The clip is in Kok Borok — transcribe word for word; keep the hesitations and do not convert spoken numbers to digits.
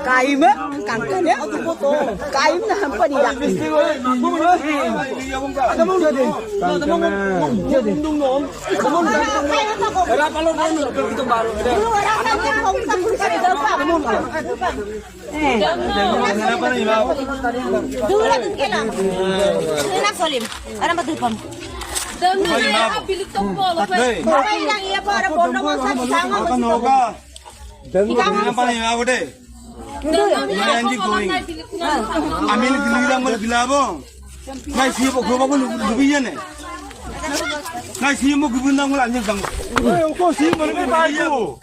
Kaima kangkane. Kaima na hampani ya. Dula dun kela. Dula solim. Aram ba dupam. Dula yang iya pa ara bondo mo sa kita mo. Dula pa ni ma gode. Dula yang di going. Amin gili dang mal gila bo. Nai si bo ko ba ko lubi ya ne. Nai si mo gubun dang mal anjing dang. Ko si mo ni ba ko.